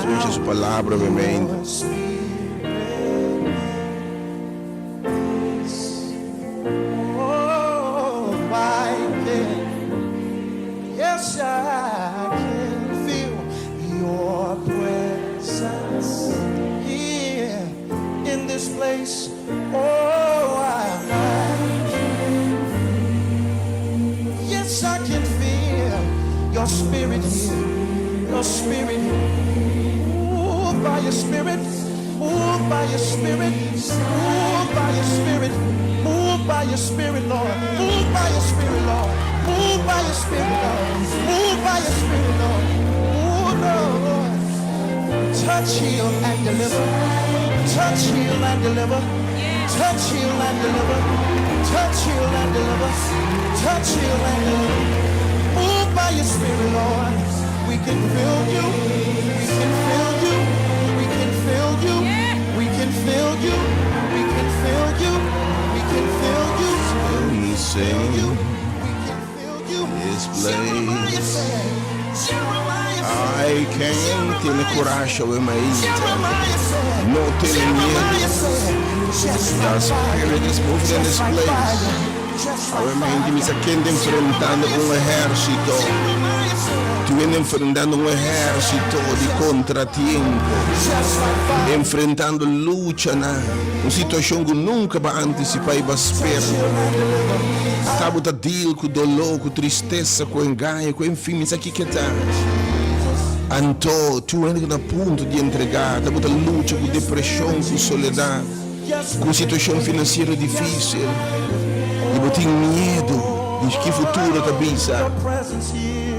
Dios bendiga su palabra obviamente. Sing this place. I can tene coraje awe mainta. No tene miedo. The Spirit is moving in this place. Awe mainta mi sa kende enfrentando un ehérsito. Tu viene enfrentando un ehérsito di contratiempo. Enfrentando luchanan. Un situashon ku nunka bo a antisipá i bo a spera. Ata bo ta deal ku doló, ku tristesa, ku engaño, ku enfin mi sa kiko ta. Anto, tur hende ku ta na punto di entregá, ata bo ta lucha ku depreshon, ku soledat, ku un situashon finansiero difísil i bo tin miedu di ki futuro ta bisa.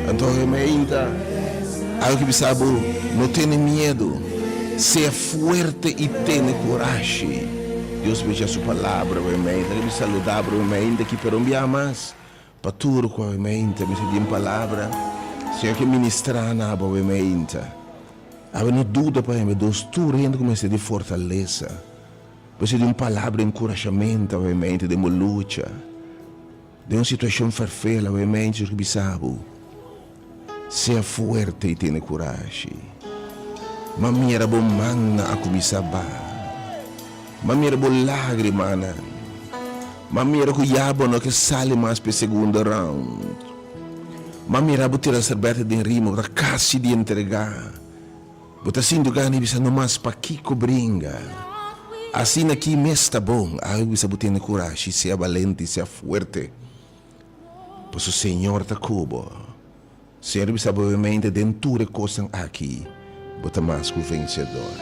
Anto, hemeinta, algu ki bisa bo, no tene miedu. Sea fuerte i tene kurashi. Dios becha su palabra awe mainta. Riba saluda bo awe mainta aki, pero un biaha mas pa tur ku awe mainta mester di un palabra. Señor ke ministra na bo awe mainta. Awe no duda pa hende dos tur hende ku mester di fortalesa. Mester di un palabra enkurashamentu awe mainta den bo lucha. Den un situashon ferfel awe mainta Señor ke bisa bo. Sea fuerte i tene kurashi. Ma mira bo mannan a kuminsá baha. Ma mira bo lágrimanan. Ma mira ku ya bo no ke sali mas p'e segundo round. Ma mira bo tira serbèta den rima, bo ta kasi di entregá. Bo ta sinti gana di bisa no mas pakiko bringa. Asina ki mes ta bon. Awe bo bisa bo tene kurashi, sea balente i sea fuerte. Pasobra Señor ta ku bo. Señor a bisa bo obviamente den tur e kosnan aki bo ta mas ku vensedor.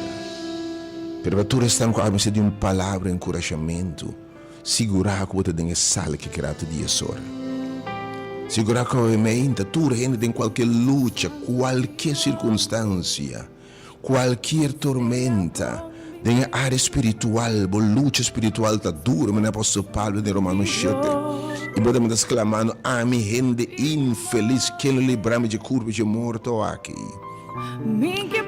Pero pa tur esnan ku a mester di un palabra enkurashamentu, sigurá ku bo ta den e sala ki krata di es ora. Sigurá ku obviamente tur hende den kualke lucha, kualke sirkunstansia, Cualkier tormenta den e área spiritual, bo lucha spiritual ta duro, manera apostel Pablo den Romanos shete. I bo tambe ta sklamando, Ami hende infelis, ken lo libra mi dje kurpo dje morto aki?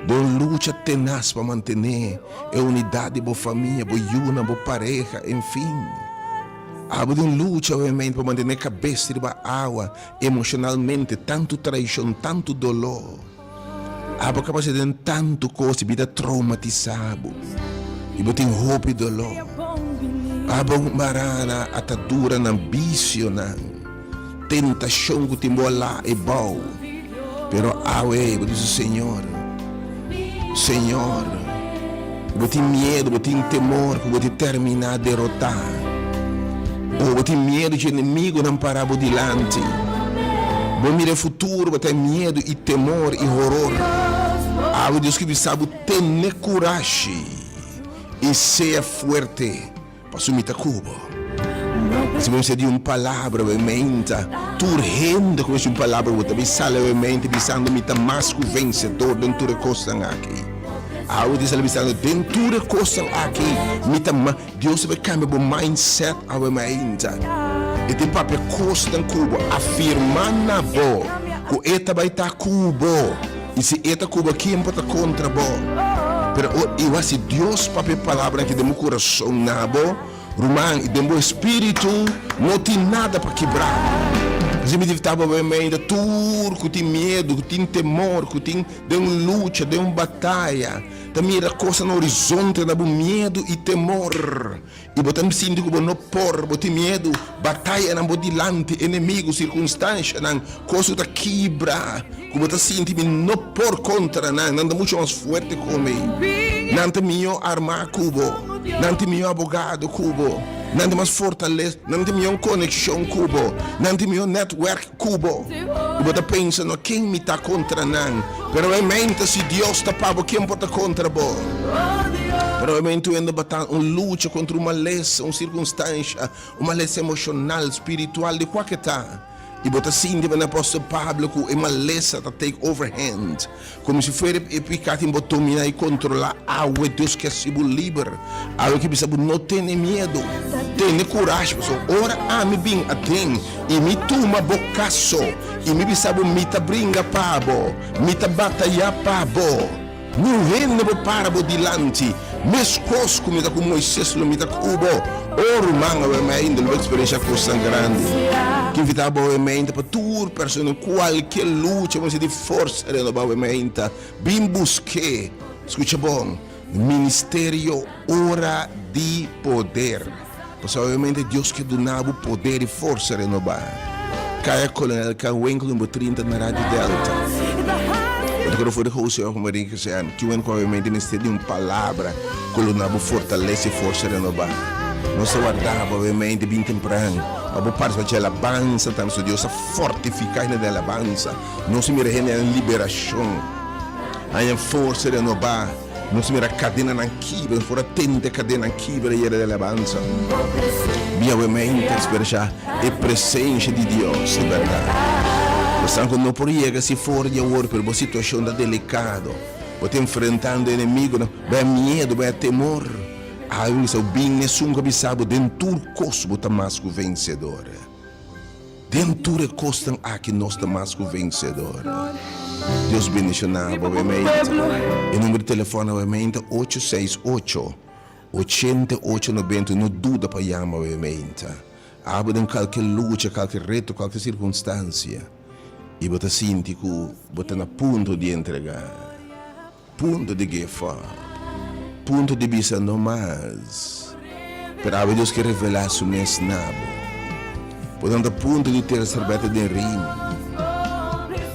Den un lucha tenas pa mantené e unidat di bo famia, bo yunan, bo pareha, enfin. Abo den lucha obviamente pa mantené kabes riba awa emoshonalmente, tantu traishon, tantu doló. Abo ka pasa den tantu kos i bida traumatisá bo i bo tin hopi doló. Abo mará na ataduranan, bisionan, tentashon ku tin bo alá e bou. Pero awe bo bisa, Señor, Señor, bo tin miedu, bo tin temor ku bo ta terminá derotá. O bo tin miedu dje enemigunan para bo dilanti. Bo mira e futuro, bo ta miedu i temor i horor. Awe Dios ke bisa bo, Tene kurashi i sea fuerte, pasobra mi ta ku bo. Si bo mester di un palabra bo e meinta, tur hende ku mester di un palabra bo ta bin sali bo e meinta bisando mi ta mas ku vensedor den tur e kosnan aki. Awe ta sali bisando den tur e kosnan aki mi ta mas. Dios ta bai kambia bo mindset awe mainta. E tin papia kosnan ku bo, afirma na bo ku e ta bai ta ku bo. I si e ta ku bo, ken por ta kontra bo? Pero ora si Dios papia e palabranan aki den bo kurason na bo, ruman, i den bo espiritu, no tin nada pa kibra bo. Asina mi ta tabata bai mei tur ku tin miedu, ku tin temor, ku tin den un lucha, den un bataya, ta mira kosnan na horizonte na bo miedu i temor. I bo ta sinti ku bo no por, bo tin miedu, batayanan bo dilanti, enemigu, sirkunstanshanan, kos ku ta kibra, ku bo ta sinti mi no por kontra nan, nan ta muchu mas fuerte ku mi, nan ta mihó armá ku bo, nan tin mihó abogado ku bo, nan tin mas fortales, nan tin mihó konekshon ku bo, nan tin mihó nètwèrk ku bo. I bo ta pensa, No, ken mi ta kontra nan? Pero e mente, si Dios ta pa bo, ken por ta kontra bo? Pero e mente wende bata un lucha kontra un malesa, un sirkunstansha, un malesa emoshonal, spiritual, di kualke ta. I bo ta sinti manera apòstel Pablo ku e malesa ta take over hand, komo si fuera e piká tin bo dominá i kontrolá. Awe Dios ke hasi bo liber. Awe ke bisa bo no tene miedu, tene kurashi, pasobra ora ami bin aden i mi tuma bo kaso i mi bisa bo mi ta bringa pa bo, mi ta batayá pa bo. Niun hende bo para bo dilanti, meskos ku mi ta ku Moises lo mi ta ku bo. O ruman, awe mainta lo bo eksperenshá kosnan grandi. Ki invitá bo awe mainta pa tur persona den kualke lucha bo mester di forsa renobá awe mainta, bin busk'é. Skucha bon, Ministerio Ora di Poder. Pasobra awe mainta Dios ke duna bo poder i forsa renobá. Kaya Kolonel Carwenkel number 30 na Radio Delta. Bo ta kere for di Jose of Maria Christian, kiwen ku awe mainta mester di un palabra ku lo duna bo fortalesa i forsa renobá. Nos ta warda bo awe mainta bin tempran pa bo partisipá dje alabansa tambe. So Dios ta fortifiká hende den alabansa. Nos ta mira hende den liberashon, haña forsa renobá. Nos mira kadenanan kibra, nos por a tende kadenanan kibra yera di alabansa. Biawemente ekspersha e presensha di Dios, di bèrdat. Bo sa ku no por yega si for di awor, pero bo situashon ta delikado. Bo ta enfrentando enemigunan, bo a miedu, bo a temor. Awe mi sa bin esun ku a bisa bo, den tur kos bo ta mas ku vensedor. Den tur e kosnan aki nos ta mas ku vensedor. Dios bendishoná bo awemente. E number di telefòn awemente ta ocho seis ocho, ochenta i ocho nobenta i no duda pa yama awemente. Abo den kalke lucha, kalke reto, kalke sirkunstansia i bo ta sinti ku bo ta na punto di entregá, punto di give up, punto di bisa no mas. Pero awe Dios ke revelá su mes na bo. Bo ta na punto di tira serbete den rim.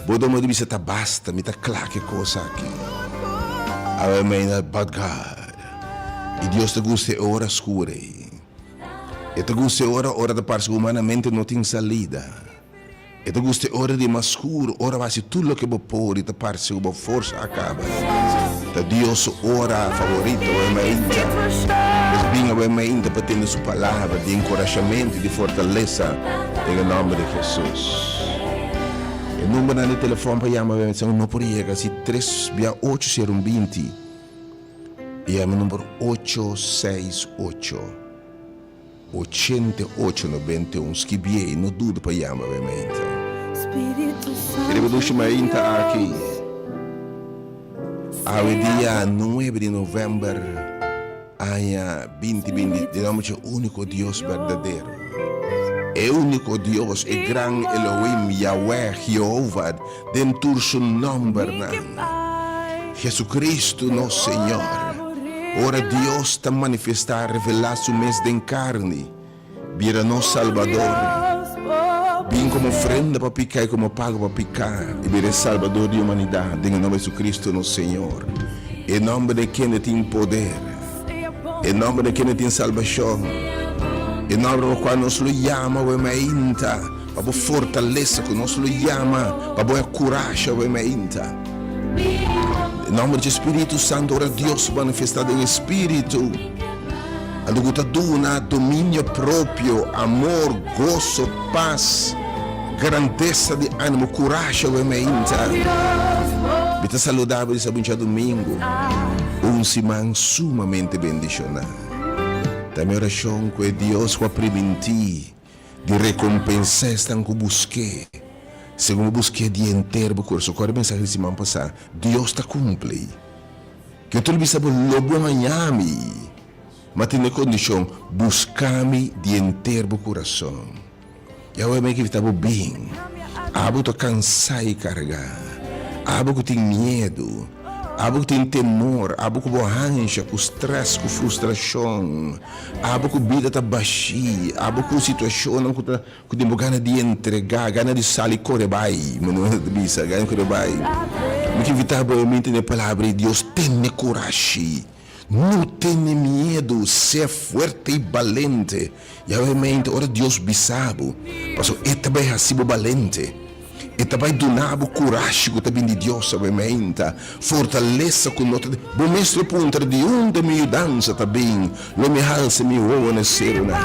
Bo ta di bisa ta basta, mi ta kla ku e kos aki. Awe mei na but God. I Dios ta gusta e ora skur ei. E ta gusta e ora ora ta parse ku humanamente no tin salida. E ta gusta e ora di mas skur, ora bo hasi tur loke bo por i ta parse ku bo forsa a kaba. Ta Dios su ora favorito, awe mainta. Pues bin awe mainta pa tende su palabra di enkurashamentu i di fortalesa den e nòmber di Hesus. E numbernan di telefòn pa yama awe mainta no por yega si tres bia ocho sero un binti i yama number ocho seis ocho. 88 91 skibié i no duda pa yama bo e mainta. E riba dushi mainta aki, awe dia nuebe di novèmber aña binti binti, den nòmber dje úniko Dios berdadero, e úniko Dios, e gran Elohim, Yahweh, Jehovah, den tur su nòmbernan, Jesucristo nos Señor. Ora Dios ta manifestá, revelá Su mes den karni, bira nos Salbador. Bin komo ofrenda pa piká i komo pago pa piká, i bira e Salbador di humanidat, den e nòmber di Jesucristo nos Señor. E nòmber den kende tin poder, e nòmber den kende tin salbashon, e nòmber pa kua nos lo yama awe mainta, pa bo fortalesa ku nos lo yama, pa bo e kurashi awe mainta. Den nòmber dje Spiritu Santu, ora Dios manifestá den e Spiritu, anto ku ta duna dominio propio, amor, goso, pas, grandesa di ánimo, kurashi awe mainta. Mi ta saludá bo di sabun djadumingu, un siman sumamente bendishoná. Ta mi orashon ku e Dios ku a primintí Di rekompensá esnan ku busk'é, segun bo busk'é di henter bo kurason. Kòrda e mensahe di siman pasá, Dios ta kumpli. Ke tur bisa bo, Lo bo haña mi, ma tene kondishon, buska mi di henter bo kurason. Yahweh mi ke ta bo bin. Abo ta kansá i kargá. Abo ku tin miedu. Abo ku tin temor. Abo ku bo hansha, ku strès, ku frustrashon. Abo ku bida ta bashí. Abo ku situashonnan ku ta ku tin bo gana di entregá, gana di sali kore bai, manera nan ta bisa, gana di kore bai. Mi ke invitá bo e mente den e Palabra di Dios, tene kurashi. No tene miedu, sea fuerte i balente. Yahweh mente ora Dios bisa bo, pasobra E ta bai hasi bo balente. E ta bai duna bo kurashi ku ta bin di Dios, Yahweh meinta, fortalesa ku no ta. Bo mes lo puntra, Di unda mi yudansa ta bin? Lo mi halsa mi wowo na e serunan.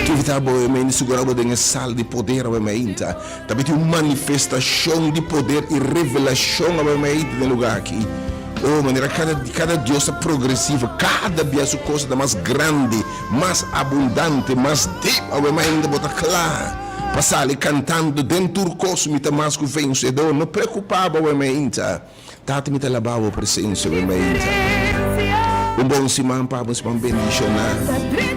Kiko ta bo, Yahweh meinta, sigura bo den e sala di poder, Yahweh meinta. Ta bin tin un manifestashon di poder i revelashon, Yahweh meinta, den e lugar aki. Oh, manera kada kada Dios ta progresivo, kada bia su cosa ta mas grandi, mas abundante, mas deep. Awe mainda bo ta kla pa sali kantando den tur kos mi ta mas ku vensedor. No preokupa bo awe mainta. Tata mi ta alabá bo presensia awe mainta. Un bon siman pa bo, un siman bendishoná.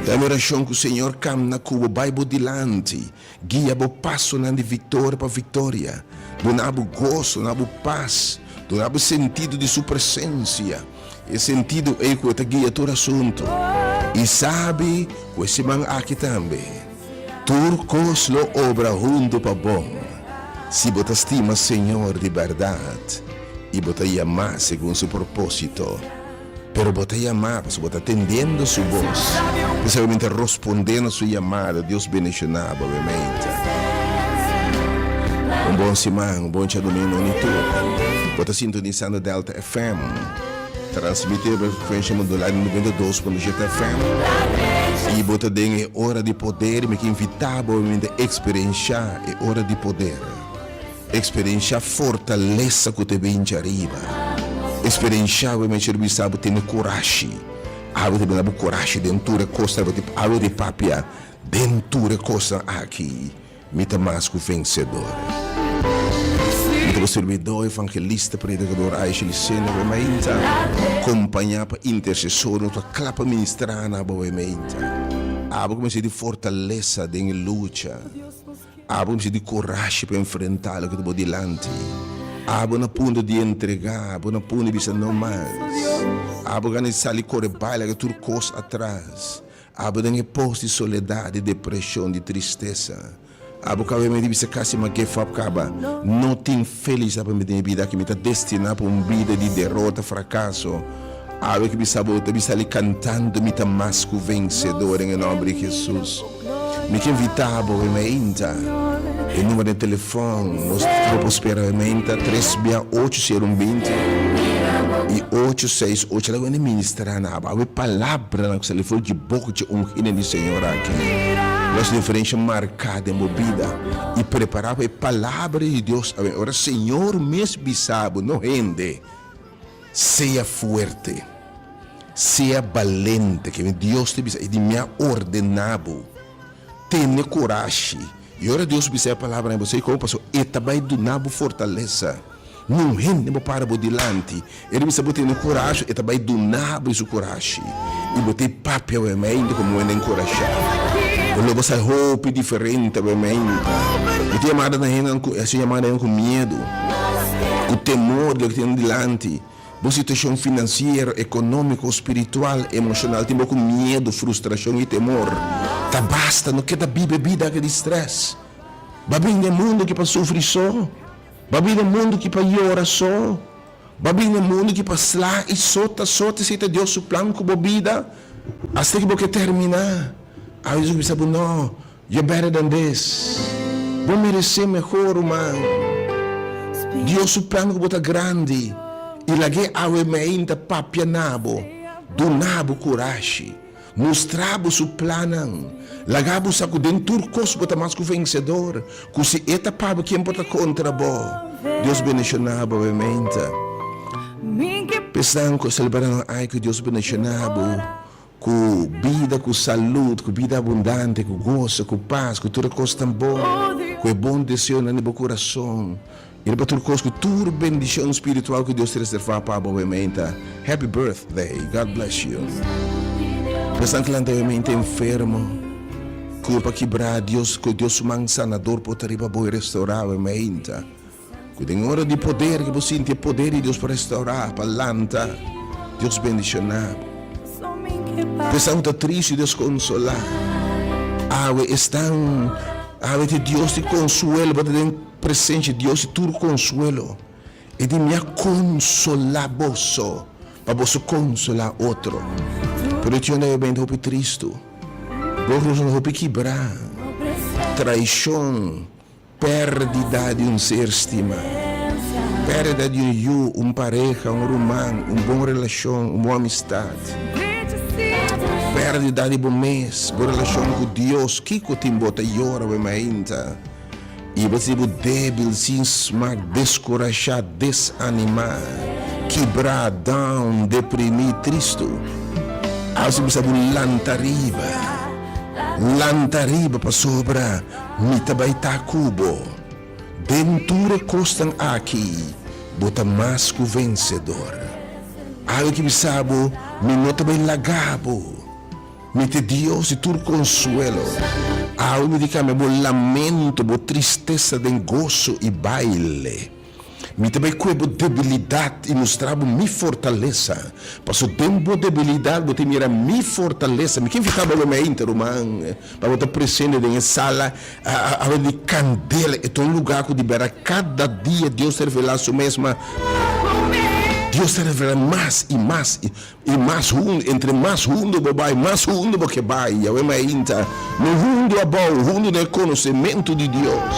Ta mi orashon ku Señor kamna ku bo, bai bo dilanti. Guia bo pasonan di viktoria pa viktoria. Duna bo goso, duna bo pas, duna bo sentido di su presensia, e sentido ei ku e ta guia tur asuntu. I sabi ku e siman aki tambe, tur kos lo obra huntu pa bon, si bo ta stima Señor di bèrdat i bo ta yamá segun su propósito. Pero bo ta yamá pasobra bo ta atendiendo su bos. Espesialmente rospondé na su yamada. Dios bendishoná bo obviamente. Un bon siman, un bon djadumingu ni tur. Bo ta sintonisando Delta FM, transmití riba e frekuensia modulá di 92.7 FM. I bo ta den e ora di poder i mi ke invitá bo obviamente eksperenshá e ora di poder. Eksperenshá fortalesa ku ta bin djariba. Eksperenshá ku mester bisa bo tene kurashi. Awe ta bini bo kurashi den tur e kosnan bo tin awe di papia den tur e kosnan aki mi ta mas ku vensedor. Mi ta bo sirbidó, evangelista, predikador Aisha Licena awe mainta, kompañá pa intersesor nos ta kla pa ministrá na bo awe mainta. Abo ku mester di fortalesa den e lucha. Abo mester di kurashi pa enfrentá loke ta bo dilanti. Abo na punto di entregá, abo na punto di bisa no mas. Abo gana di sali kore bai laga tur kos atras. Abo den e pos di soledat, di depreshon, di tristesa. Abo kaba di bisa kasi m'a give up kaba. No tin felisidat pa mi den e bida aki, mi ta destiná pa un bida di derota, frakaso. Awe ki bisa bo ta bisa li kantando mi ta mas ku vensedor den e nòmber di Hesus. Mi ke invitá bo e meinta. E numero di telefòn nos lo por spera e meinta tres bia ocho sero un binti i ocho seis ocho. Laga wende ministrá na abo. Awe palabranan ku sali for dje boka dje ungínan di Señor aki lo hasi diferensha marká den bo bida i prepará pa e palabra di Dios awe. Ora Señor mes bisa bo, no hende. Sea fuerte, sea balente, ke mi Dios ta bisa, i di mi a ordená bo, tene kurashi. I ora Dios bisa e palabranan, bo sa komo? Pasobra e ta bai duna bo fortalesa. Niun hende bo para bo dilanti. E ta bisa bo tene kurashi, e ta bai duna bo su kurashi. I bo ta e papia bo mente komo hende enkurashá. Bo lo bo sa hopi diferente bo mente. Bo ta yamada na hendenan ku, e yamada na hende ku miedu. Ku temor di loke tin dilanti, bo situashon finansiero, ekonómiko, spiritual, emoshonal tin bo ku miedu, frustrashon i temor. Ta basta, no keda biba e bida aki di strès. Bo a bini den mundu aki pa sufri so? Bo a bini den mundu aki pa yora so? Bo a bini den mundu aki pa sla i sota so? Esei ta Dios su plan ku bo bida? Asta ki bo ke terminá, awe Dios a bisa bo, No. You're better than this. Bo meresé mehor, ruman. Dios su plan ku bo ta grandi i lag'é awe meinta papia na bo, duna bo kurashi, mustra bo su plannan, laga bo sa ku den tur kos bo ta mas ku vensedor, ku si e ta pa bo ken por ta kontra bo. Dios bendishoná bo awe meinta. P'esnan ku a selebrá nan ai ku Dios bendishoná bo. Ku bida, ku salud, ku bida abundante, ku goso, ku pas, ku tur e kosnan bon, ku e bon deseonan di bo kurason, i riba tur kos ku tur bendishon spiritual ku Dios ta reservá pa bo obviamente. Happy birthday, God bless you. Esnan ku lanta obviamente enfermo. Kurpa kibrá, Dios, ku Dios su man sanador por ta riba bo i restourá bo mainta. Ku den ora di poder ku bo sinti e poder di Dios pa restourá, pa lanta, Dios bendishoná bo. Ku esnan ku ta tristu, Dios konsolá. Awe esnan, awe ta e Dios di konsuelo, bo ta den presensia di Dios di tur konsuelo. E di mi a konsolá boso, pa boso konsolá otro. Pero e tion ta benta hopi tristu, bo rosnan hopi kibrá, traishon, pèrdida di un ser stimá, pèrdida di un yu, un pareha, un ruman, un bon relashon, un bon amistat, pèrdida di bo mes, bo relashon ku Dios. Kiko tin bo ta yora bo mainta? I bo ta bo débil, sin smak, deskurashá, desanimá, kibrá, down, deprimí, tristu. Aos bo sa bo lanta riba. Lanta riba pasobra mi ta bai ta ku bo. Den tur e kosnan aki bo ta mas ku vensedor. Awe ki bisa bo, mi no ta bai laga bo. Mi ta Dios di tur konsuelo. Awe mi di kambia bo lamento, bo tristesa den goso i baile. Mi ta bai kue bo debilidat i mustra bo mi fortalesa. Paso den bo debilidat bo ta mira mi fortalesa. Mi ke invitá bo awe mainta, ruman, pa bo ta presente den e sala awe di kandela. E ta un lugá ku di bèrdat kada dia Dios ta revelá su mes, ma Dios ta revelá mas i mas. I mas hundu, entre mas hundu bo bai, mas hundu bo ke bai. Yahweh mainta, no hundu abou, hundu den e konosementu di Dios,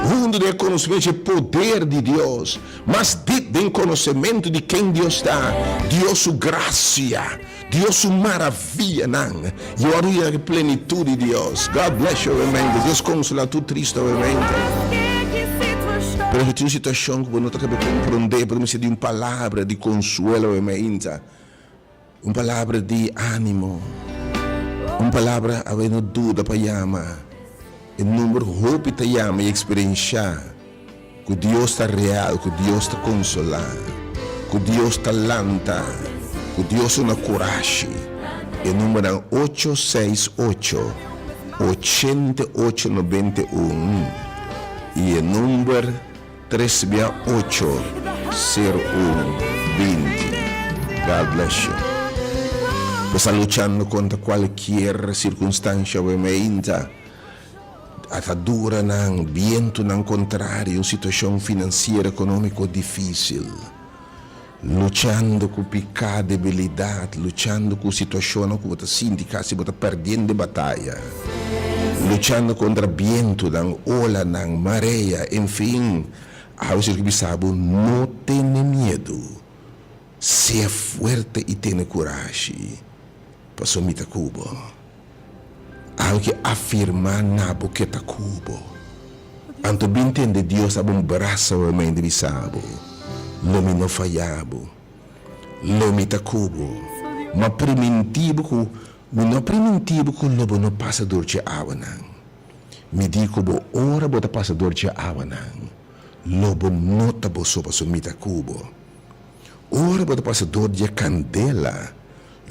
hundu den e konosementu dje poder di Dios, mas dip den konosementu di ken Dios ta, Dios su grasia, Dios su maravianan. I ora bo yega plenitut di Dios. God bless you awe mainta. Dios konsolá tur tristu awe mainta. Pero si tin un situashon ku bo no ta kabe komprondé, bo ta mester di un palabra di konsuelo awe mainta, un palabra di ánimo, un palabra awe no duda pa yama e number hopi ta yama i eksperenshá. Ku Dios ta real, ku Dios ta konsolá, ku Dios ta lanta, ku Dios duna kurashi. E numbernan ocho seis ocho, ochenta i ocho nobenta i un i e number tres bia ocho, sero un, binti. God bless you. Bo sta luchando kontra kualkier sirkunstansha awe meinta. Ataduranan, bientunan kontrario, un situashon finansiero ekonómiko difísil, luchando ku piká, debilidat, luchando ku situashonnan ku bo ta sinti kasi bo ta pèrdiendo e bataya, luchando kontra bientunan, olanan, marea, enfin, awe si bisa bo, no tene miedu, sea fuerte i tene kurashi, pasobra mi ta ku bo. Aunke afirmá na bo ke ta ku bo. Anto bin tende Dios a bon brasa bo mente bisa bo, Lo mi no faya bo. Lo mi ta ku bo. M'a primintí bo ku mi no primintí bo ku lo bo no pasa dor dje awanan. Mi di ku bo ora bo ta pasa dor dje awanan, lo bo no ta bo so pasobra mi ta ku bo. Ora bo ta pasa dor dje kandela,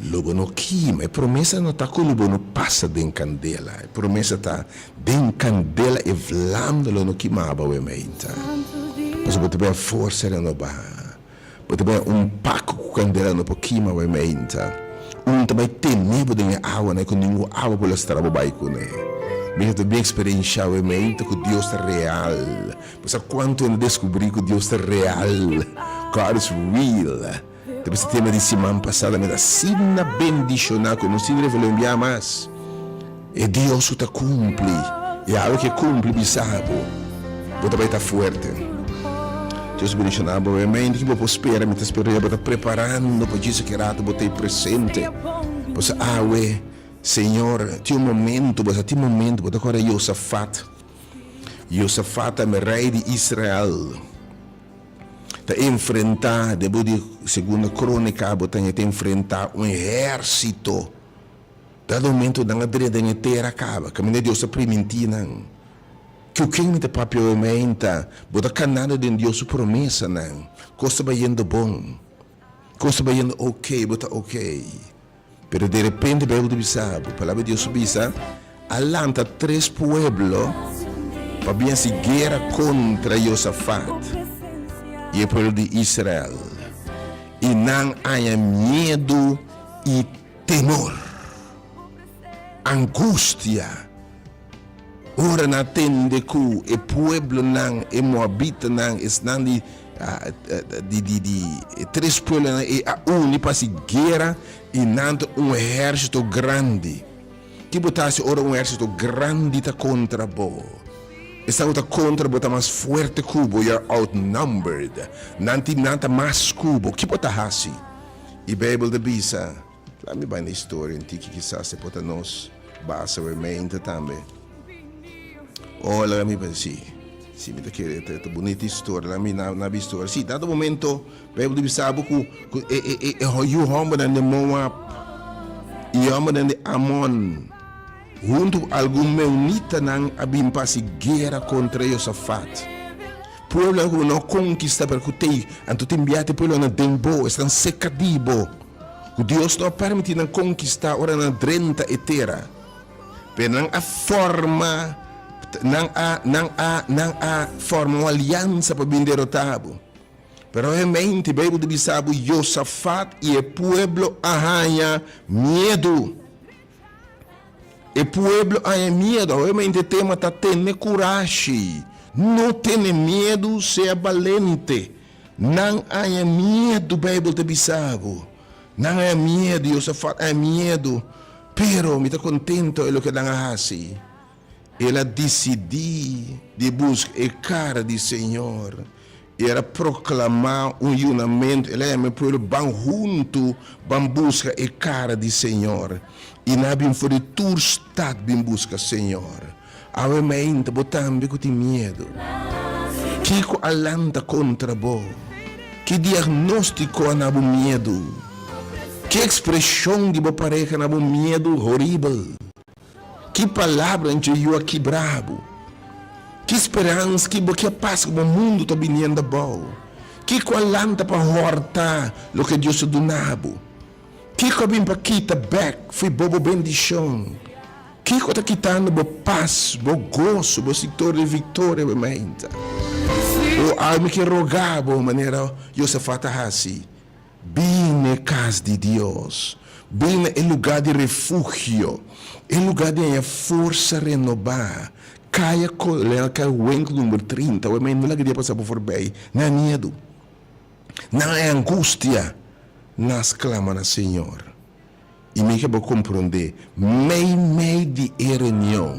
Lo bo no kima. E promesa no ta ku lo bo no pasa den kandela. E promesa ta, den kandela e vlamnan lo no kima bo awe meinta. Pasobra bo ta bira forsa renobá. Bo ta bira un pak ku kandela no por kima awe meinta. Un ta bai tene bo den e awanan ku ningun awa por lastra bo bai kuné. Mi ta bin eksperenshá awe meinta ku Dios ta real. Bo sa kuantu hende a deskubrí ku Dios ta real? God is real. Ta bisa tema di siman pasada mi ta asina bendiciona cu no sin revel'e un bia mas. E Dios cu ta cumpli y awe ke cumpli bisa bo, bo ta bay ta fuerte. Dios bendiciona bo. Obviamente ki bo por spera, mi ta spera ya bo ta preparando pa djis aki rato bo ta e presente. Pasobra awe Señor tin un momento, bo sa tin momento, bo ta corda Josafat. Josafat ta mi rey di Israel. Ta enfrentá, den buki di Segunda Krónika bo ta haña ta enfrentá un ehérsito. Dado momento nan a drenta den e tera kaba, kaminda Dios a primintí nan. Ku ken mi ta papia awe meinta? Bo ta kanando den Dios su promesanan. Kos ta bayendo bon. Kos ta bayendo oké, bo ta oké. Pero derepente Beibel ta bisa bo, Palabra di Dios ta bisa. A lanta tres pueblo pa bin hasi guera kontra Josafat i e pueblo di Israel, i nan haña miedu i temor, angustia, ora nan a tende ku e pueblonan, e moabitanan, esnan di di di e tres pueblonan ei a uni pa hasi guera, i nan ta un ehérsito grandi. Ki bo ta hasi ora un ehérsito grandi ta kontra bo? Esnan ku ta kontra bo ta mas fuerte ku bo, you are outnumbered. Nan tin nan ta mas ku bo. Ki bo ta hasi? I Beibel ta bisa, laat mi bai na historia un tiki kisas e por ta nos basa hermenta tambe. Oh, laga mi bai, si, si mi ta kere ta bunita historia, laga mi na bi historia. Si, dado momento Beibel ta bisa bo ku ku e e e e yu hòmbernan di Moab i e hòmbernan di Amon huntu ku algun meunitanan a bin pa hasi guera kontra Josafat. Pueblonan ku bo no a konkistá pero ku t'ei, anto tin biaha e pueblonan den bo, esnan seka di bo, ku Dios no a permití nan konkistá ora nan a drenta e tera. Pero nan a forma, nan a, nan a, nan a forma un aliansa pa bin derotá bo. Pero obviamente Bijbel ta bisa bo Josafat i e pueblo a haña miedu. E pueblo a haña miedu. Obviamente e tema ta tene kurashi. No tene miedu, sea balente. Nan a haña miedu, Bijbel ta bisa bo. Nan a haña miedu, Josafat a haña miedu. Pero mi ta kontento e loke nan a hasi. El a disidí di buska e kara di Señor. El a proklamá un yunamentu. El a yama e pueblo, Ban huntu, ban buska e kara di Señor. I nan a bin for di tur stat bin buska Señor. Awe mainta bo tambe ku tin miedu. Kiko a lanta kontra bo? Ki diagnóstiko a na bo miedu? Ki ekspreshon di bo pareha na bo miedu horibel? Ki palabra dje yu a kibra bo? Ki speransa ki bo ke pas ku bo mundu ta biniendo abou? Kiko a lanta pa hòrta loke Dios a duna bo? Kiko a bin pa kita bèk fo'i bo bo bendishon? Kiko ta kitando bo pas, bo goso, bo siktor di viktoria bo meinta? O awe mi ke roga bo manera Josafat a hasi. Bin na e kas di Dios. Bin na e lugá di refugio, e lugá di haña forsa renobá. Kaya Kolonel Kaya Wenkel number 30, awor mi no laga dia pasa bo forbei. Nan miedu, nan e angustia, nan sklama na Señor. I mi ke bo komprondé, meimei di e reunion,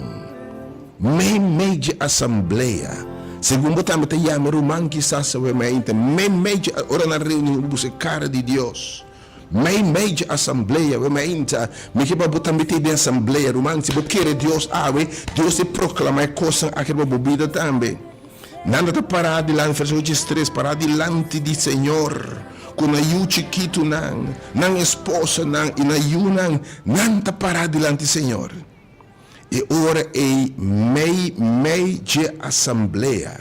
meimei dje asamblea, segun bo tambe ta yama e ruman kisas awe mainta, meimei dje, ora nan reuní bo buska e kara di Dios, meimei dje asamblea awe mainta, mi ke pa bo tambe ta ei den asamblea, ruman, si bo kere Dios awe, Dios ta proklamá e kosnan aki riba bo bida tambe. Nan ta pará dilanti, versíkulo diestres, pará dilanti di Señor ku nan yu chikitunan, nan esposanan i nan yunan, nan ta pará dilanti Señor. E ora ei mei mei dje asamblea,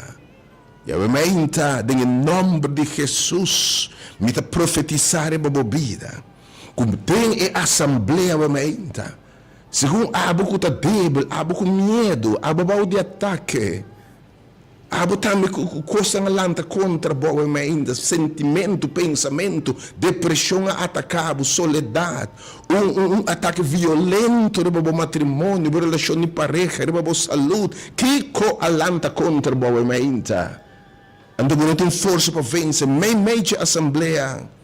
Yahweh mainta, den e nòmber di Hesus mi ta profetisá riba bo bida, ku den e asamblea awe mainta, Segun abo ku ta débil, abo ku miedu, abo bou di atake, abo tambe ku kosnan a lanta kontra bo awe mainta, sentimentu, pensamentu, depreshon a ataká bo, soledat, un un un atake violento riba bo matrimonio, bo relashon di pareha, riba bo salud, kiko a lanta kontra bo awe mainta? Anto bo no tin forsa pa vense meimei dje asamblea.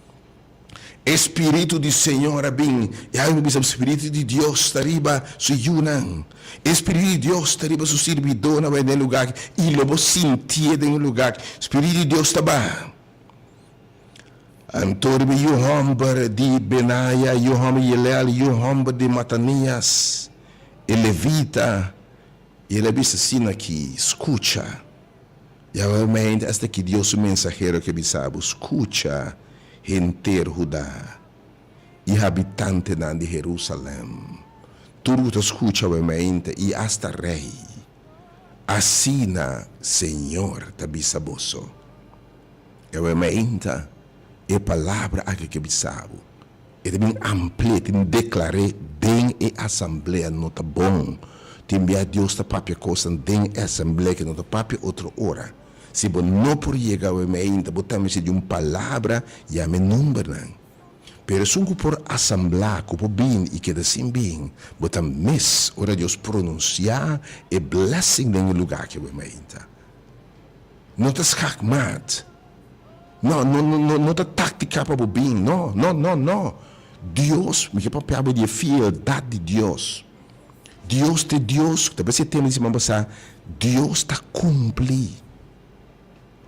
E Spiritu di Señor a bin, i awe mi bisa, Spiritu di Dios ta riba Su yunan. E Spiritu di Dios ta riba Su sirbidónan awe den e lugá aki, i lo bo sintié den e lugá aki. Spiritu di Dios ta baha. Anto riba e yu hòmber di Benaya, yu hòmber di Yelel, yu hòmber di Matanias, e levita, i el a bisa asina aki, Skucha. Yahweh mi hende, asta ki Dios su mensahero ke bisa bo, Skucha, henter Huda i habitantenan di Herusalèm, tur ku ta skucha bo mente i asta rei, asina señor ta bisa boso. Yahweh mente, e palabra aki ke bisa bo, E ta bin ampli'é, e ta bin deklar'é den e asamblea. No ta bon. Tin bia Dios ta papia kosnan den e asamblea ke no ta papia otro ora. Si bo no por yega awe meinta, bo ta mester di un palabra, yama e nombernan. Pero esun ku por asamblá, ku por bin i keda sin bin, bo ta mis ora Dios pronunsiá e blessing den e lugá aki awe mainta. No ta skakmat. No, no, no, no, no ta táktika pa bo bin. No, no, no, no. Dios, mi ke papia bo di e fieldat di Dios. Dios ta e Dios, ta bes e tema di siman pasá, Dios ta kumpli.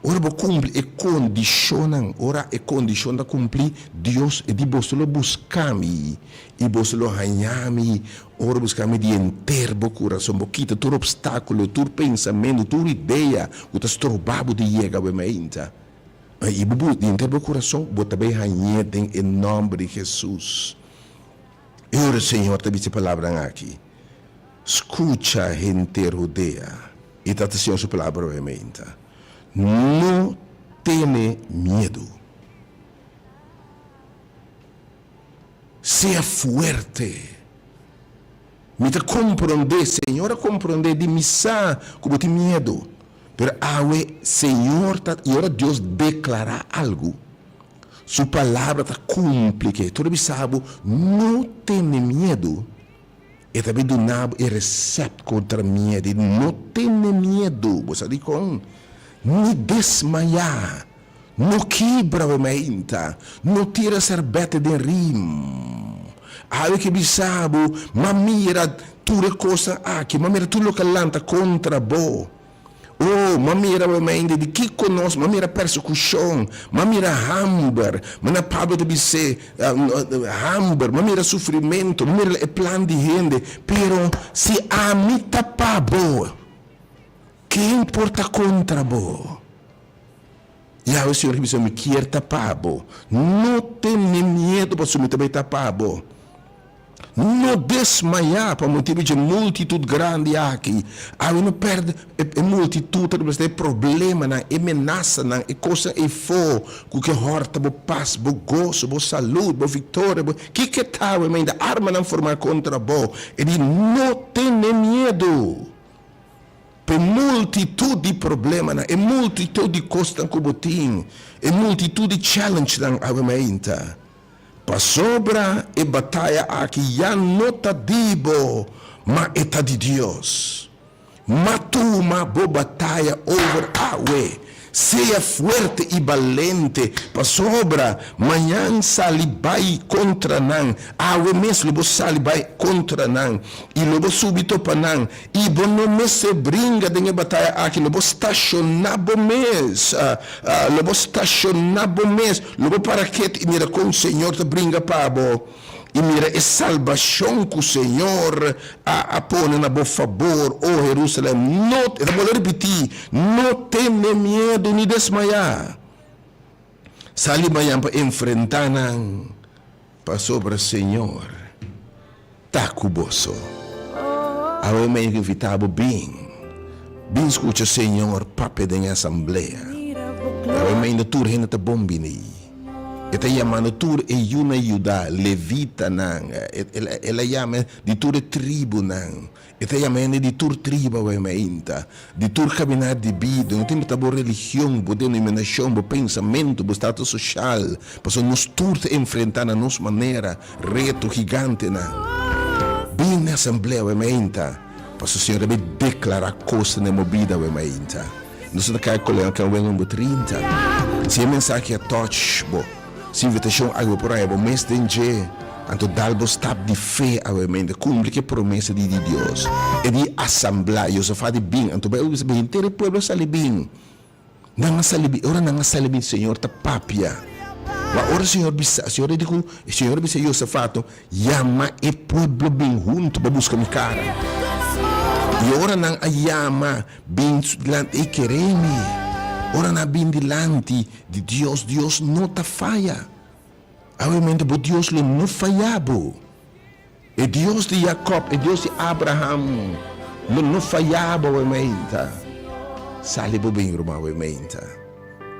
Ora bo kumpli e kondishonnan, ora e kondishon ta kumplí, Dios e di boso lo buska mi i boso lo haña mi ora buska mi di henter bo kurason. Bo kita tur opstákulo, tur pensamentu, tur idea ku ta stroba bo di yega bo e meinta. I bo buska di henter bo kurason, bo ta bai hañ'é den e nòmber di Hesus. I ora Señor ta bisa e palabranan aki, Skucha henter Hudea, i ta ta Señor su palabra awe meinta, No tene miedu. Sea fuerte. Mi ta komprondé, Señor a komprondé di mi sa ku bo tin miedu, pero awe Señor ta, i ora Dios deklará algu, Su palabra ta kumpli ke tur a bisa bo no tene miedu, e ta bin duna bo e resèpt kontra miedu, no tene miedu, bo sa dikon? Ni desmayá, no kibra bo meinta, no tira sèrbète den rim. Awe ke bisa bo, m'a mira tur e kosnan aki, m'a mira tur loke a lanta kontra bo. Oh, m'a mira bo mente di kiko nos, m'a mira persekushon, m'a mira hamber, manera Pablo ta bis'é, hamber, m'a mira sufrimentu, m'a mira e plan di hende, pero si ami ta pa bo, ken por ta kontra bo? Yahweh Señor ki bisa, Mi kier ta pa bo. No tene miedu pasobra mi ta bai ta pa bo. No desmayá pa motibu dje multitut grandi aki. Awe no pèrdè e multitut ta representá e problemanan, e menasanan, e kosnan eifó ku ke hòrta bo pas, bo goso, bo salud, bo viktoria, bo kiko ta awe mainta armanan formá kontra bo. E di, No tene miedu. Pa e multitut di problemanan, e multitut di kosnan ku bo tin, e multitut di challengenan awe mainta. Pasobra e bataya aki ya no ta di bo, ma e ta di Dios. Ma tuma bo bataya over awe. Sea fuerte i balente, pasobra mañan sali bai kontra nan, awe mes lo bo sali bai kontra nan, i lo bo subi topa nan, i bo no mester bringa den e bataya aki, lo bo stashoná bo mes, lo bo stashoná bo mes, lo bo para ketu i mira kon Señor ta bringa pa bo. I mira e salbashon ku Señor a a pone na bo fabor, o Herusalèm. No, e ta bolbe ripití, no tene miedu ni desmayá. Sali mañan pa enfrentá nan, pasobra Señor ta ku boso. Awe mi a invitá bo bin, bin skucha Señor papia den e asamblea. Awe mainda tur hende ta bon bini. E ta yamando tur e yunan Judá, levitanan, el a yama di tur e tribunan. E ta yama hende di tur tribu awe mainta, di tur kaminá di bida. No ta importá bo religion, bo denominashon, bo pensamentu, bo status soshal, pasobra nos tur ta enfrentá na nos manera reto gigantenan. Bin na asamblea awe mainta, pasobra Señor ta bin deklará kosnan den bo bida awe mainta. Nos ta kai kolega kan wen bo 30. Si e mensahe a touch bo, si invitashon aki bo por haña bo mes den dje, anto dal bo stap di fe awemente, kumpli ku e promesa di di Dios. E di asamblá, Josafat di bin, anto Bijbel bisa henter e pueblo a sali bin. Nan a sali bin, ora nan a sali bin Señor ta papia. Ma ora Señor bisa, Señor a di ku, Señor a bisa Josafat, Yama e pueblo bin huntu pa buska mi kara. I ora nan a yama bin dilanti, ei kere mi. Ora nan a bin dilanti di Dios, Dios no ta faya. Awemente bo Dios lo no faya bo. E Dios di Jacob, e Dios di Abraham lo no faya bo awemente. Sali bo bin, ruman, awemente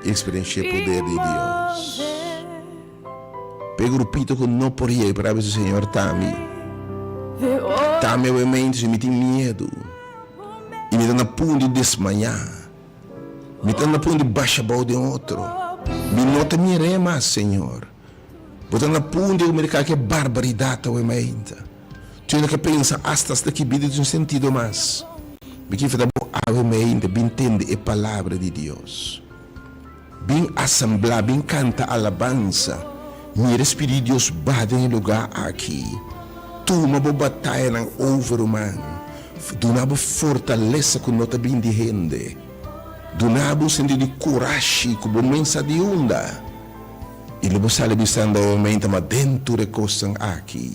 i eksperenshia e poder di Dios. P'e grupito ku no por yega, pero a bisa, Señor, ta mi. Ta mi awe mente si mi tin miedu i mi ta na punto di desmayá. Mi ta na punto di basha bou den otro. Mi no ta mir'é mas, Señor. Bo ta na punto di mira kake barbaridat awe mainta. Tuna ke pensa asta asta ki bida tin un sentido mas. Mi ke invita bo awe mainta bin tende e palabra di Dios. Bin asamblá, bin kanta alabansa. Mira e Spiritu di Dios baha den e lugá aki. Tuma bo batayanan over, ruman. Duna bo fortalesa ku no ta bin di hende. Duna bo un sentido di kurashi ku bo men sa di unda. I lo bo sali bisando awe mainta, Ma den tur e kosnan aki,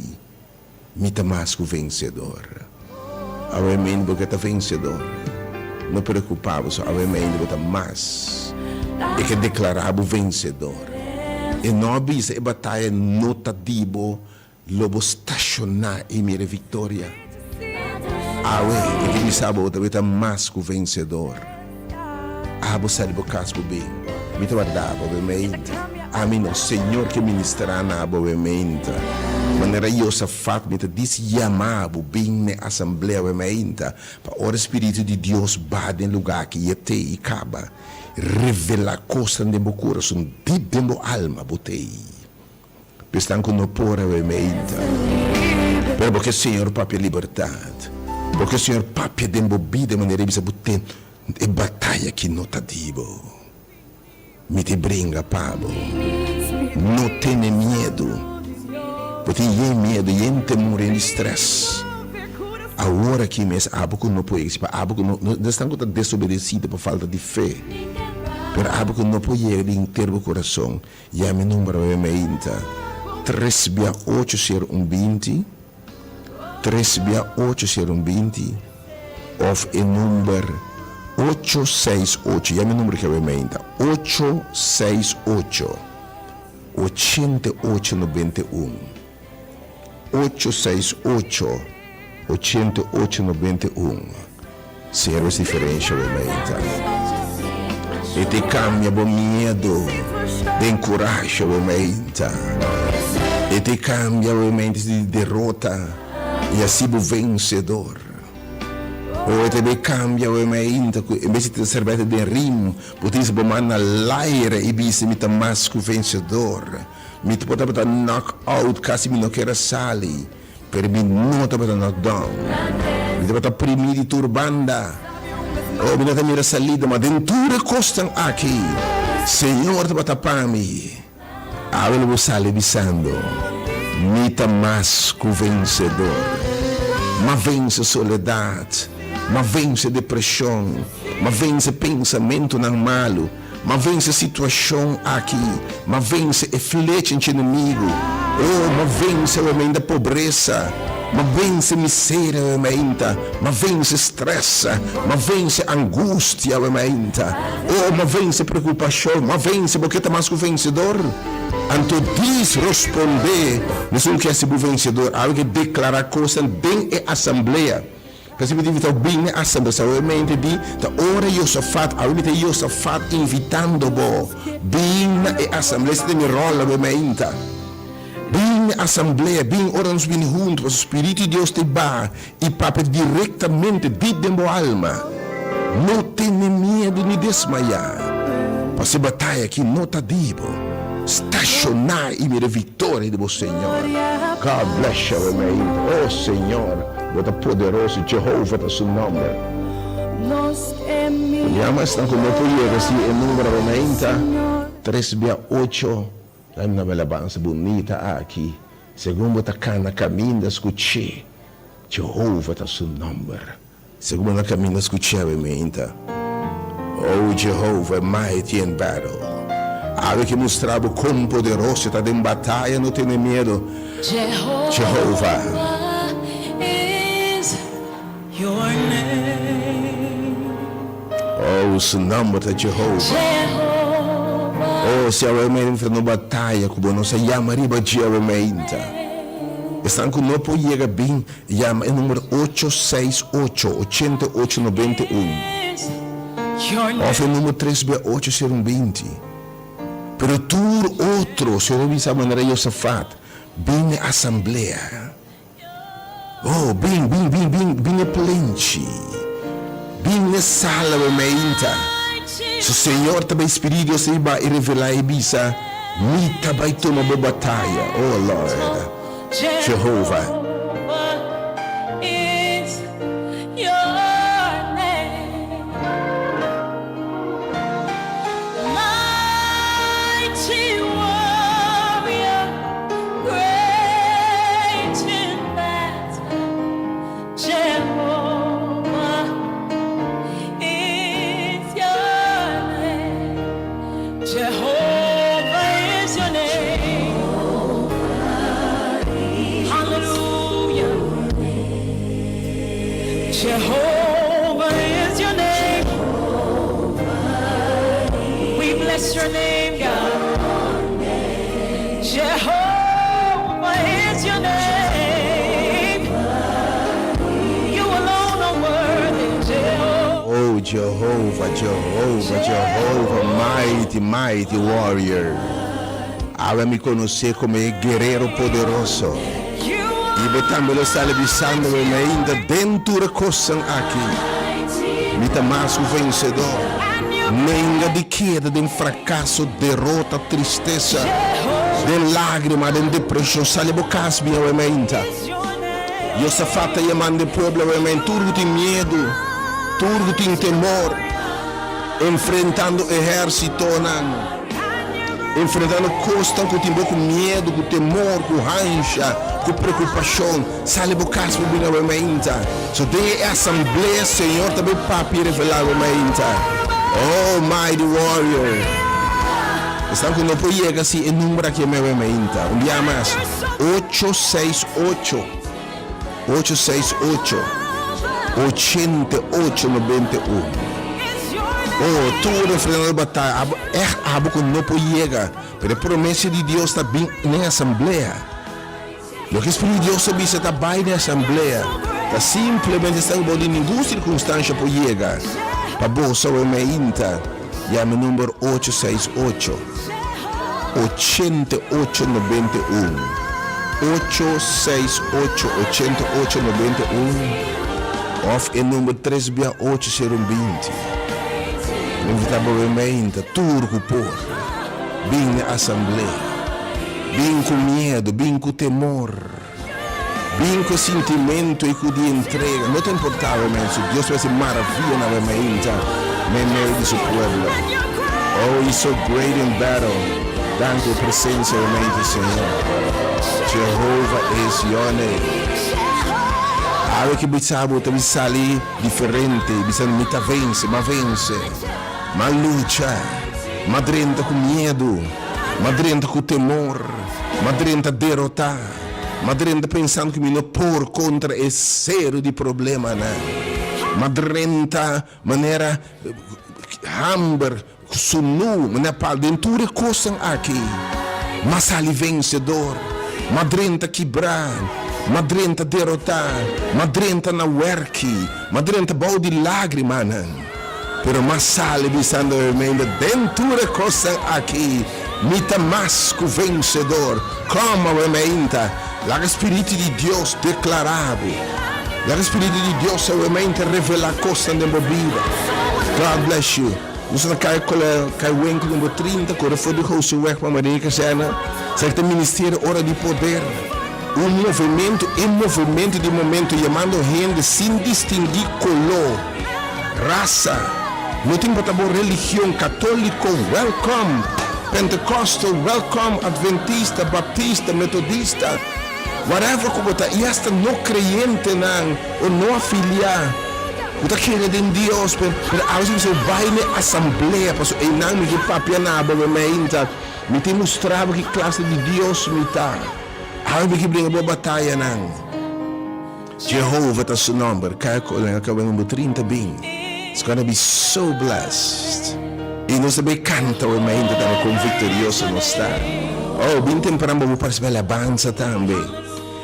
mi ta mas ku vensedor. Awe mainta bo ke ta vensedor. No preokupá bo, so awe mainta bo ta mas. E ke deklará bo vensedor. E no a bisa e bataya no ta di bo. Lo bo stashoná i mira e viktoria. Awe, e ke bisa bo ta ta mas ku vensedor. Abo sali bo kas bo bin. Mi ta warda bo awe meinta. Ami no, Señor ke ministrá na abo awe meinta. Manera Josafat mi ta dis yama bo bin n'e asamblea awe meinta, pa ora e Spiritu di Dios baha den lugá aki i e te i kaba revelá kosnan den bo kurason, dip den bo alma bo te i. Esnan ku no por a wemeinta. Pero bo ke Señor papia libertat. Bo ke Señor papia den bo bida manera e bisa bo ten e bataya ki no ta di bo. Mi te bringa pa bo. No tene miedu. Bo tin yen miedu, yen temor, yen di stress. Awor aki mes abo ku no por yega si pa abo ku no no esnan ku ta desobedesido pa falta di fe. Pero abo ku no por yega di henter bo kurason. Ya mi number awe meinta tres bia ocho ser un binti, tres bia ocho ser un binti, of e number ocho seis ocho, ya mi number ki awe meinta ocho seis ocho, ochenta i ocho nobenta i un, ocho seis ocho, ochenta i ocho nobenta i un. Señor es diferencia bo meinta. E te cambia bo miedo den coraje bo meinta. E te cambia bo mente di derota y haci bo vencedor. O e te bay cambia bo meinta cu en bes di ta serbete den rim, bo tin bo man na laire y bisa mi ta mas cu vencedor. Mi por tabata knock out casi mi no kier a sali. Pero mi no tabata knock down. Mi tabata primí di tur banda. Oh, mi no ta mira salida, ma den tur e kosnan aki, Señor tabata pa mi. Awe lo bo sali bisando, Mi ta mas ku vensedor. M'a vense soledat, m'a vense depreshon, m'a vense pensamentunan malu. M'a vense situashon aki, m'a vense e flecha dje enemigu. Oh, m'a vense awe-meinta pobresa, m'a vense miseria awe-meinta, m'a vense strès, m'a vense angustia awe-meinta. Oh, m'a vense preokupashon, m'a vense, bo ke ta mas ku vensedor? Anto Dios rospondé, Mesun ke hasi bo vensedor, awe ke deklará kosnan den e asamblea. P'esei mi ta invitá bo bin na e asamblea. Awe mente di ta ora Josafat, awe mi ta Josafat invitando bo bin na e asamblea. Esei ta mi ròl awe meinta. Bin na e asamblea, bin ora nos bini huntu, pasobra Spiritu di Dios ta baha i papia direktamente dip den bo alma. No tene miedu ni desmayá, pasobra e bataya aki no ta di bo. Stashoná i mira e viktoria di bo Señor. God bless you awe meinta. Oh Señor. Bo ta poderoso, Jehovah ta su nomber. Yama esnan ku no por yega si e number awe ta tres bia ocho. Laimi na alabansa bunita aki. Segun bo ta kana kaminda skuch'é, Jehovah ta su nomber. Segun bo na kaminda skuch'é awe meinta. Oh Jehovah, mighty in battle. Awe ke mustra bo kon poderoso ta den bataya, no tene miedu. Jehovah. Is your name. Oh, su nomber ta Jehovah. Jehovah. Oh, si awe meinta no bataya ku bo, nos a yama riba dje awe meinta. Esnan ku no por yega bin, yama e number ocho seis ocho, ochenta i ocho, nobenta i un. Is your Of e name. number tres bia ocho sero un binti. Pero tur otro, Señor a bisa manera Josafat, bin na e asamblea. Oh, bin, bin, bin, bin, bin e plenchi. Bin n'e sala we meinta. Su Señor ta bay Spirit Dios ta ba i revela i bisa, Mi ta bay tuma bo bataya. Oh Lord. Jehovah. Is your name. Mighty warrior, great in battle, Jehovah is your name. Jehovah is your name. Hallelujah. Jehovah is your name. We bless your name, God. Jehovah is your name. You alone are worthy, Jehovah. Oh Jehovah, Jehovah, Jehovah, mighty, mighty warrior. Awe mi konosé komo e guerero poderoso. You I bo tambe lo sali bisando mi ainda den tur e kosnan aki. are mighty. Mi ta mas ku vensedó. And you Nenga di keda den frakaso, derota, tristesa, den lágrima, den depreshon. Sali bo kas bin awe mainta. is your name. Josafat ta yamando e pueblo awe mainta. Tur ku tin miedu, tur ku tin temor, enfrentando ehérsitonan, enfrentando kosnan ku tin bo ku miedu, ku temor, ku hansha, ku preokupashon. Sali bo kas bin awe mainta. So den e asamblea, Señor ta bay papia i revelá awe mainta. Oh, mighty warrior. Esnan ku no por yega si e number aki awe mainta. Un dia mas. 868 868 8891. Is your Oh, tur enfrentando bataya, abo, echt abo ku no por yega. Pero e promesa di Dios ta bin den asamblea. Loke Spiritu di Dios ta bisa ta bai den asamblea. Ta simplemente esnan ku di ningun sirkunstansia por yega. Pa bo awe mainta, yama number 868 8891. 868 8891 òf e number 3 bia 8020. Invitá bo mainta, tur ku por. Bin na asamblea. Bin ku miedu, bin ku temor. Bin ku sentimentu i ku di entrega. No ta importá, mes. Dios ta hasi maraviya na mainta, meimei di su pueblo. Oh, he's so great in battle. Danki presensia mainta, Señor. Jehovah is your name. Awe ku bisa bo ta sali diferente, bisa mi ta vense, m'a vense. M'a lucha, m'a drenta ku miedu, m'a drenta ku temor, m'a drenta derotá, m'a drenta pensando ku mi no por kontra e seru di problemanan. M'a drenta manera hamber, sunu, manera pa den tur e kosnan aki. M'a sali vensedó, m'a drenta kibrá, m'a drenta derotá, m'a drenta na wèrki, m'a drenta bou di lágrimanan. Pero m'a sali bisando den tur e kosnan aki, mi ta mas ku vensedó. Come awe mainta, laga Spiritu di Dios deklará bo. Laga Spiritu di Dios awe mainta revelá kosnan den bo bida. God bless you. Nos ta Kaya Kaiwenko number 30, kore for di Gosieweg pa Marinekazerne. Esaki ta Ministerio Ora di Poder. Un movementu, e movementu di momento yamando hende sin distinguí koló, rasa, no ta importá bo religion, katóliko, welcome, Pentecostal, welcome, Adventista, Baptista, Metodista, whatever ku bo ta, i hasta no kreyentenan o no afiliá, ku ta kere den Dios, pero pero awe si bo bai na e asamblea, pasobra einan mi ke papia na bo mainta, mi ta mustra bo ki klase di Dios mi ta. Awe mi ke bringa bo batayanan. Jehovah ta su nòmber. Kaya kaya number 30 bin. It's gonna be so blessed. I nos ta bai kanta awe mainta tambe kon viktorioso nos ta. Oh, bin tempran bo partisipá alabansa tambe.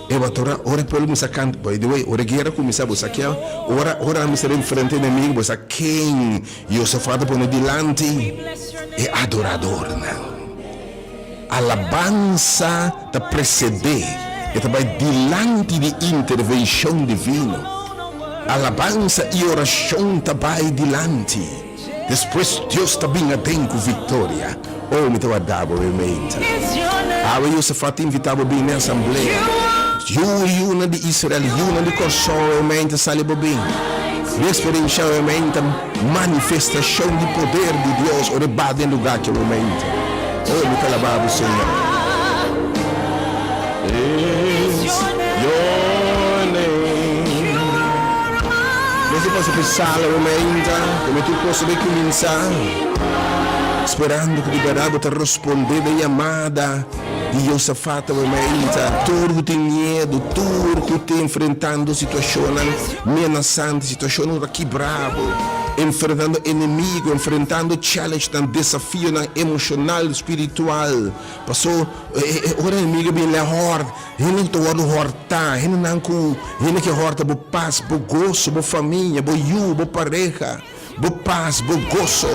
E ora ora e pueblo kuminsá kanta, by the way, ora e guera kuminsá bo sa kia ora ora nan mester enfrenta enemigo bo sa ken Josafat a pone dilanti e adoradornan. Alabansa ta presedé. E ta bai dilanti di intervenshon divino. Alabansa i orashon ta bai dilanti. Despues Dios ta bin aden ku viktoria. Oh, mi ta warda bo obviamente. Awe Josafat ta invita bo bin n'e asamblea. Yu yunan di Israel, yunan di Kòrsou obviamente sali bo bin. Bo eksperensha obviamente manifestashon di poder di Dios ora e ba den lugá aki obviamente. Oh, mi ta alabá bo, Señor. Is your name. Mester pasa p'e sala obviamente, promé tur kos ta bai kuminsá. Sperando ku di bèrdat bo ta rospondé den yamada di Josafat awe mainta. Tur ku tin miedu, tur ku ta enfrentando situashonnan menasante, situashonnan ku ta kibra bo, enfrentando enemigu, enfrentando challengenan, desafionan emoshonal, spiritual. Paso ora enemigu a bin lè hòrt, hende ku ta wòrdu hòrtá, hendenan ku hende ke hòrta bo pas, bo goso, bo famia, bo yu, bo pareha. Bo pas, bo goso.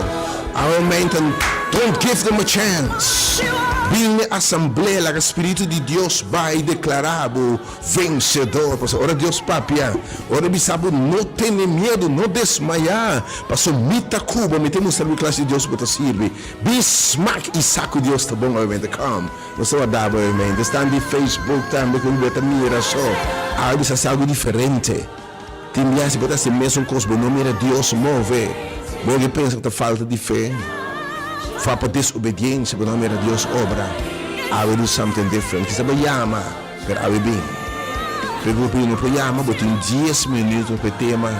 Awe meinten, don't give them a chance. Bin n'e asamblea, laga Spiritu di Dios bai deklará bo vensedor. Pasobra ora Dios papia, ora E bisa bo, no tene miedu, no desmayá, pasobra Mi ta ku bo, Mi ta mustra bo klas di Dios bo ta sirbi. Bin smak i sa ku Dios ta bon. Awe meinten, come. Nos ta warda bo, awe meinten. Esnan di Facebook tambe ku bo ta mira so, awe bisa hasi algu diferente. Tin bia si bo ta hasi mesun kos bo no mira Dios move, bo ke pensa ku ta falta di fe, fa pa desobediensia bo no mira Dios obra. I will do something different. Kisa bo yama, pero awe bin. Preocupa no por yama, bo tin dies minuto pa e tema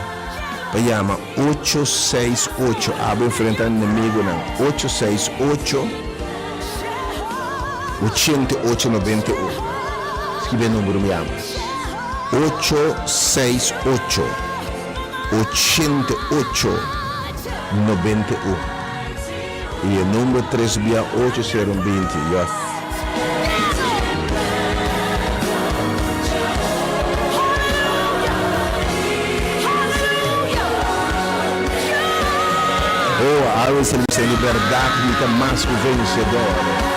pa yama ocho seis ocho. Abo enfrenta enemigunan ocho seis ocho ochenta i ocho noventa i un. Skibi e numero mi yama. Ocho seis ocho ochenta i ocho nobenta i un i e number tres bia ocho sero un binti yo. Oh, awe servicio di berdad mi ta mas cu vencedor.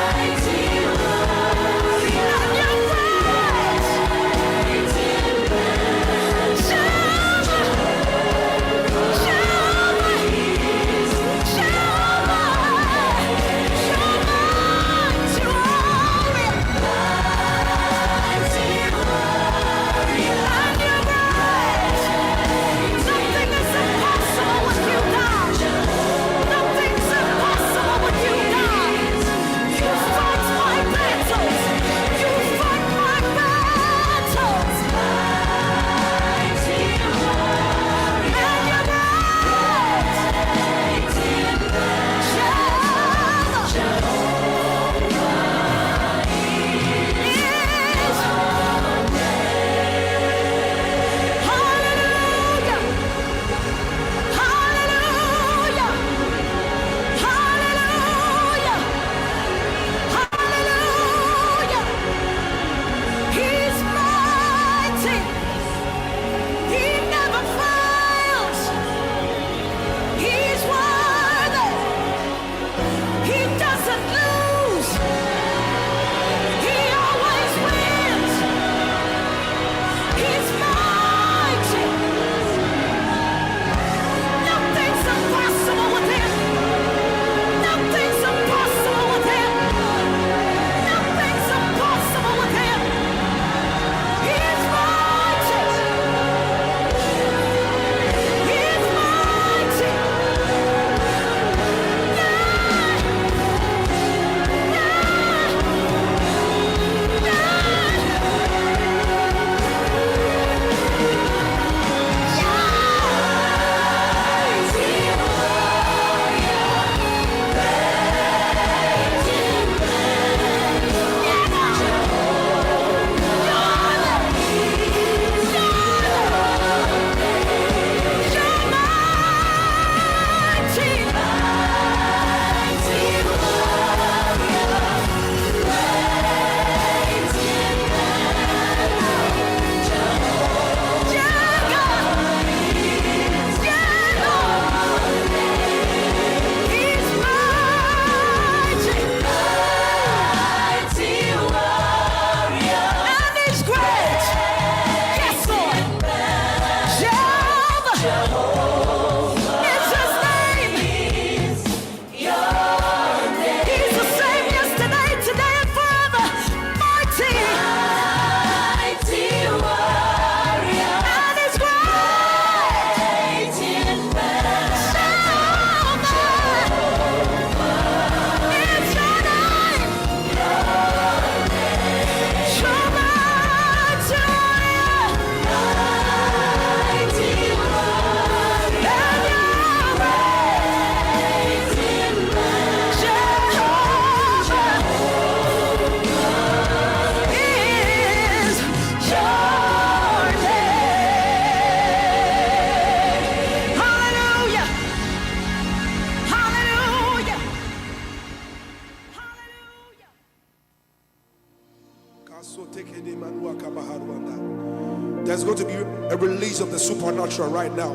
release of the supernatural right now.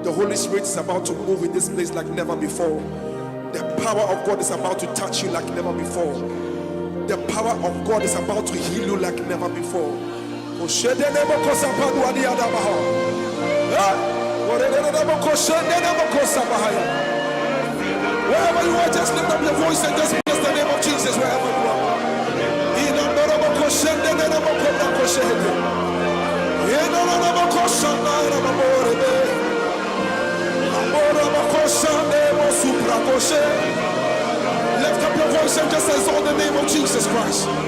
The Holy Spirit is about to move in this place like never before. The power of God is about to touch you like never before. The power of God is about to heal you like never before. Wherever you are, just lift up your voice and just bless the name of Jesus wherever you are. Lift up your voice and just exalt the name of Jesus Christ.